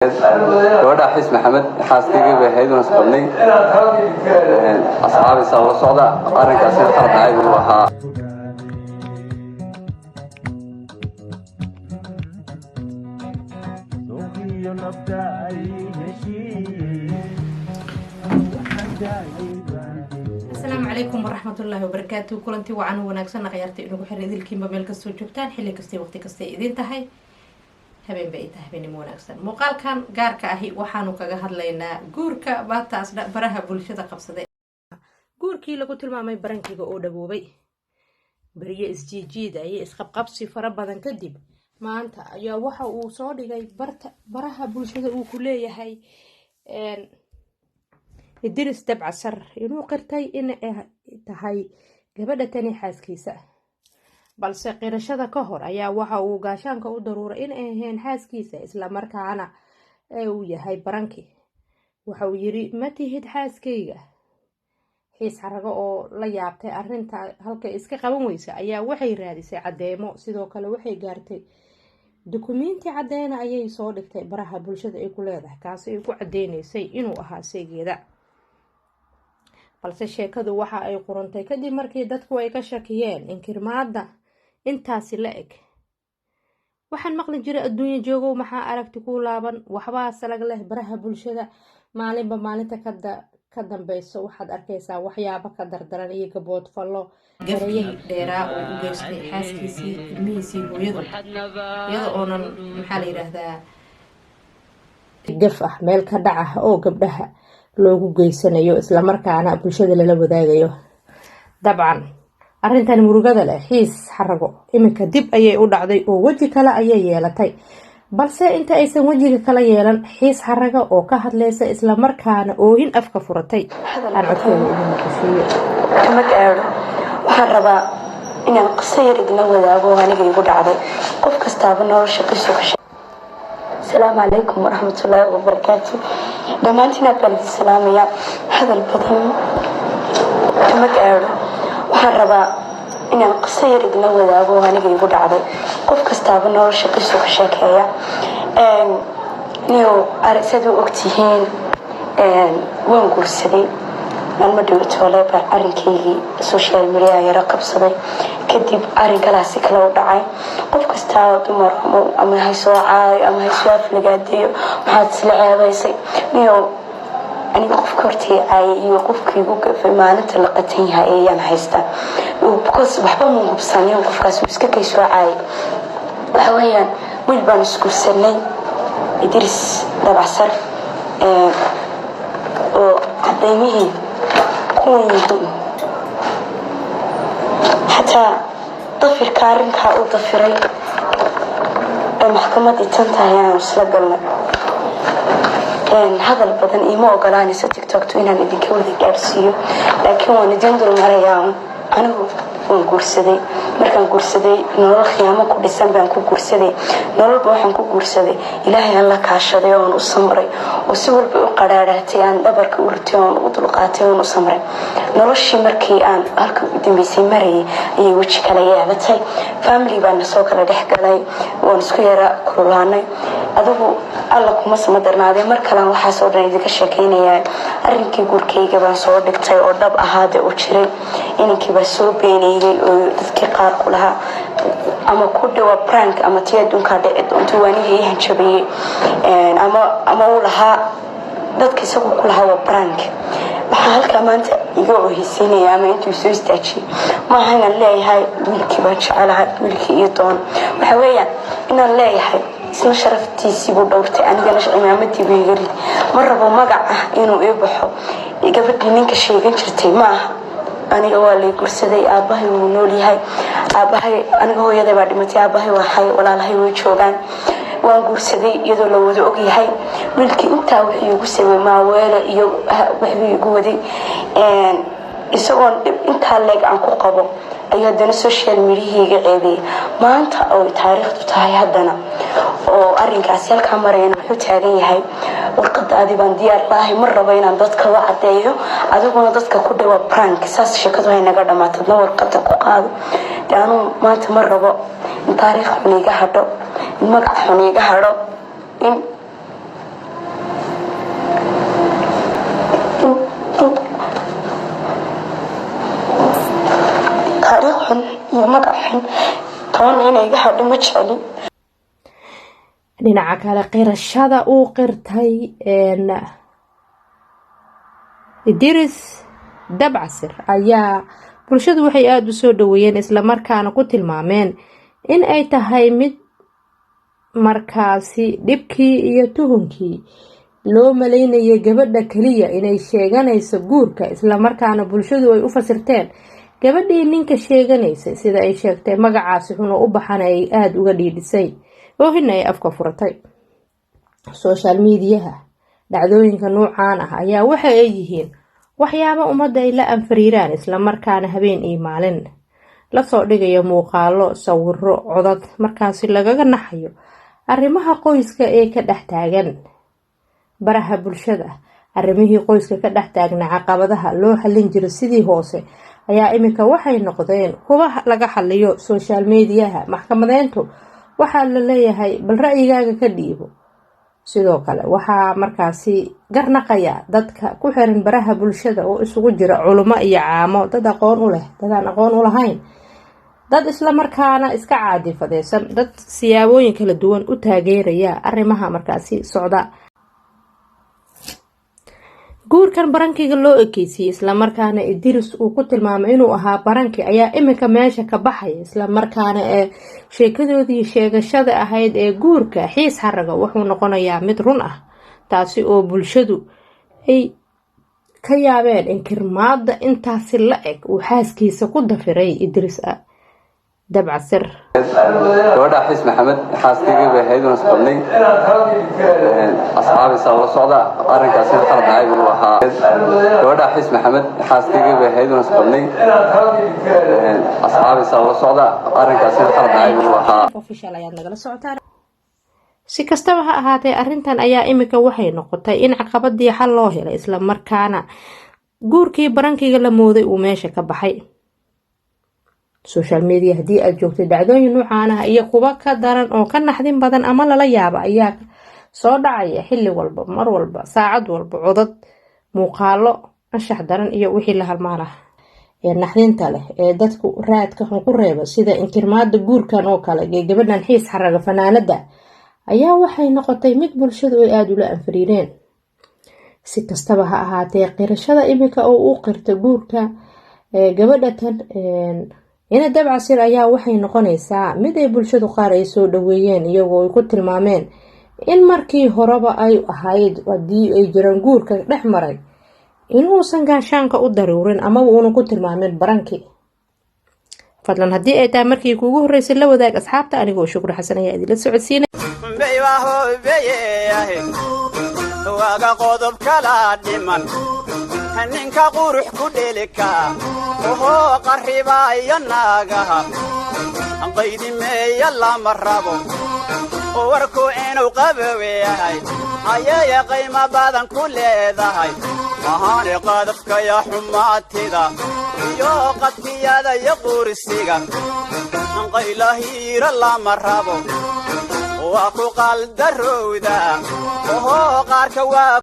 Gabadha Xiis Maxamed xaaskaygii bay ahayd, waan isqabnay. Asxaabisaa la socda, arrinkaasina qalad dhacay buu ahaa. Asalaamu calaykum waraxmatullaahi wabarakaatu. Kulanti wacan wanaagsan, akhyaarta inagu xiran idilkiinba, meel kastoo joogtaan, xilli kastay, waqti kastay idin tahay, habeen bay tahay, habeenimo wanaagsan. Muuqaalkan gaarka ahi waxaanu kaga hadlaynaa guurka baataas baraha bulshada qabsaday, guurkii lagu tilmaamay barankiga oo dhaboobay. Beriyo isjiijiida iyo isqabqabsi fara badan kadib, maanta ayaa waxa uu soo dhigay barta baraha bulshada uu ku leeyahay Idris Dabcasar inuu qirtay in ay tahay gabadha tani xaaskiisa. Balse qirashada ka hor ayaa waxa uu gaashaanka u daruuray in ay ahayn xaaskiisa, islamarkaana uu yahay baranki. Waxa uu yiri: "Ma tihid xaaskayga." Xiis Xarago oo la yaabtay arrinta halkay iska qaban weysa ayaa waxay raadisay cadeymo. Sidoo kale waxay gaartay dukumiinti cadeyna ayay soo dhigtay baraha bulshada ay ku leedahay, kaasi ay ku cadeyneysay inuu ahaa saygeeda. Balse sheekadu waxa ay qurantay kadib markii dadku ay ka shakiyeen inkirmaada intaasi la eg. Waxaan maqli jiray: "Adduunyo joogow, maxaa aragti ku laaban?" Waxbaa salag leh baraha bulshada. Maalinba maalinta ka dambeyso waxaad arkaysaa waxyaabo ka dardaran iyo gabood fallo garayahii dheeraa oo u geystay xaaskiisii, ilmihiisii, hooyadu, iyada oonan, maxaa la yidhaahdaa, gaf ah, meel ka dhac ah oo gabdhaha loogu geysanayo, islamarkaana bulshada lala wadaagayo. Dabcan arrintan murugada leh, Xiis Xarago iminka dib ayay u dhacday oo weji kale ayay yeelatay. Balse inta aysan wejiga kala yeelan, Xiis Xaraga oo ka hadlaysa, islamarkaana oohin afka furatay, aan codkeeda idin maqashiiyo. Kama gaadho. Waxaan rabaa inaan qiso yar idinla wadaago oo aniga igu dhacday. Qof kastaaba nolosha qiso ka. Asalaamu calaykum waraxmatullaahi wabarakaatu. Dhammaantiin aad baan idin salaamayaa. Hadal badan kama gaadho. Waxaan rabaa inaan qiso yar idinla wadaago oo aniga igu dhacday. Qof kastaaba nolosha qiso ka sheekeeya. Niyow, saad u ogtihiin, waan guursaday. Maalmo dhowtoole baan arrinkaygii social media yaro qabsaday. Kadib arrin kalaasi kale u dhacay. Qof kastaa dumar ama haysoo caayo ama haysoo aflagaadeeyo, maxaad isla ceebaysay? Niyow, aniga qofka hortay caayay iyo qofkii igu gafay maalinta la qatan yahay ayaan haystaa, because waxba ma hubsanin qofkaas uu iska kay soo caayay. Waxa weeyaan, wiil baan isguursanay, Idris Dabcsar, oo cadaymihii kuwan yihiin, xataa dafirka arrinkaa uu dafiray ee maxkamadii tan tahay aanu isla galnay. Hadal badan iima ogolaanayso TikToktu inaan idinka wada gaadhsiiyo, laakiin waan idin dulmarayaa. Anigu waan guursaday. Markaan guursaday, nolol khiyaamo ku dhisan baan ku guursaday. Nololba waxaan ku guursaday Ilaahay aan la kaashaday oon u samray, oo si walba u qadhaadhaatay aan dhabarka u ritay oon u dulqaatay oon u samray. Noloshii markii aan halka u dambeysay marayay ayay weji kala yeelatay. Family baa nasoo kala dhex galay, waan isku yara kululaanay. Adigu Alla kuma sama darnaadee, mar kalean waxaasoo dhan idinka sheekeynayaa. Arrinkii guurkayga baan soo dhigtay oo dhab ahaade u jiray. Inankii baa soo beeneeyey oo dadkii qaar ku lahaa ama ku dhawa prank ama tii adduunkaa dhici doonto, waaniga ii hanjabayey ama uu lahaa dadka isagu ku lahaa waa prank. Waxaa halkaa maanta iga oheysiinaya ama intuu soo istaajiyey maaha inaan leeyahay wiilkii baan jecelahay, wiilkii iyo doon. Waxa weeyaan inaan leeyahay isna sharaftiisii buu dhowrtay, anigana cimaamadii buu iga rid. Ma rabo magac ah inuu ii baxo gabadhii ninka sheegan jirtay. Ma aha. Aniga waa lay gursaday. Aabbahay wuu nool yahay. Aabahay, aniga hooyaday baa dhimatay, aabahay waa xay, walaalahay way joogaan. Waan guursaday iyadoo la wada ogyahay. Wiilkii intaa wuxuu igu samey maaweelo iyo waxbuu igu waday, isagoon dhib intaa leeg aan ku qabo ayuu haddana social mediahii iga ceebeeyay. Maanta oo taariikhdu tahay haddana oo arinkaasi halkaa marayana, wuxuu taagan yahay: "Warqadaadii baan diyaar laahay, ma rabo inaan dadka u cadeeyo, adiguna dadka ku dhawa prank." Saas sheekadu hay naga dhamaatadna warqada ku qaado. De anuu maanta ma rabo in taariikh xun iga hadho, in magac xun iga hadho, in hadho, ma jeclin. Dhinaca kale, qirashada uu qirtay Idiris Dabcasir ayaa bulshadu waxay aada u soo dhaweeyeen, islamarkaana ku tilmaameen in ay tahay mid markaasi dhibkii iyo tuhunkii loo maleynayay gabadha kaliya inay sheeganayso guurka, islamarkaana bulshadu ay u fasirteen gabadhii ninka sheeganaysay sida ay sheegtay magacaasi xun oo u baxana ay aada uga dhiidhisay, oohina ay afka furatay. Social mediaha dhacdooyinka nuucan ah ayaa waxa ay yihiin waxyaabo ummadda ay la anfariiraan, islamarkaana habeen iyo maalin lasoo dhigayo muuqaalo, sawiro, codad markaasi lagaga naxayo arrimaha qoyska ee ka dhex taagan baraha bulshada. Arrimihii qoyska ka dhex taagnaa, caqabadaha loo xallin jiray sidii hoose ayaa iminka waxay noqdeen kuwa laga xaliyo social mediaha. Maxkamadeyntu waxaa la leeyahay bal ra'yigaaga ka dhiibo. Sidoo kale waxaa markaasi garnaqaya dadka ku xiran baraha bulshada oo isugu jira culimo iyo caamo, dad aqoon u leh, dadaan aqoon u lahayn, dad islamarkaana iska caadifadeysan, dad siyaabooyin kala duwan u taageeraya arrimaha markaasi socda. Guurkan prankiga loo ekeysiyey, islamarkaana Idris uu ku tilmaamay inuu ahaa pranki, ayaa iminka meesha ka baxaya, islamarkaana ee sheekadoodii sheegashada ahayd ee guurka Xiis Xaraga wuxuu noqonayaa mid run ah, taasi oo bulshadu ay ka yaabeen inkirmaada intaasi la eg uu xaaskiisa ku dafiray Idris Dabcasir. Gabadha Xiis Maxamed xaaskaygii bay ahayd, waan isqabnay. Asxaabiisa la socda, arrinkaasina khalad dhacay buu ahaa. Gabadha Xiis Maxamed xaaskaygii bay ahayd, waan isqabnay. Asxaabiisa la socda, arrinkaasina khalad dhacay buu ahaa. Official ayaad nagala socotaan. Si kastaba ha ahaatee, arrintan ayaa iminka waxay noqotay in caqabadii xal loo helay, islamarkaana guurkii prankiga la mooday uu meesha ka baxay. Social media haddii aad joogtay, dhacdooyin nuucaan ah iyo kuwa ka daran oo ka naxdin badan ama lala yaaba ayaa soo dhacaya xilli walba, mar walba, saacad walba, codad, muuqaalo anshax daran iyo wixii la halmaal ah ee naxdinta leh ee dadku raadka xun ku reeba, sida inkirmaada guurkan oo kale ee gabadhan Xiis Xaraga fanaanada ayaa waxay noqotay mid bulshadu ay aada ula anfariireen. Si kastaba ha ahaatee, qirashada iminka oo u qirta guurka gabadha tan ina Dabcasir ayaa waxay noqonaysaa mid ay bulshadu qaar ay soo dhaweeyeen, iyagoo ay ku tilmaameen in markii horeba ay ahayd haddii ay jiraan guurka dhex maray inuusan gaashaanka u daruurin amaba uunan ku tilmaamin pranki. Fadlan, haddii ay tahay markii kuugu horreysay, la wadaag asxaabta. Anigoo Shukri Xasan ayaa idinla socodsiinay. Waga qodob kala dhiman, ninka qurux ku dhelika ohoo qarribaayo naagaha qaydimeeya lama rabo. Warku inuu qabow yahay ayay qiimo badan ku leedahay ahaani qadafkaya xumaatida iyo qadkiyada iyo qursiga qaylahiira lama rabo, waa ku qaldarowda ohoo qaarka waa.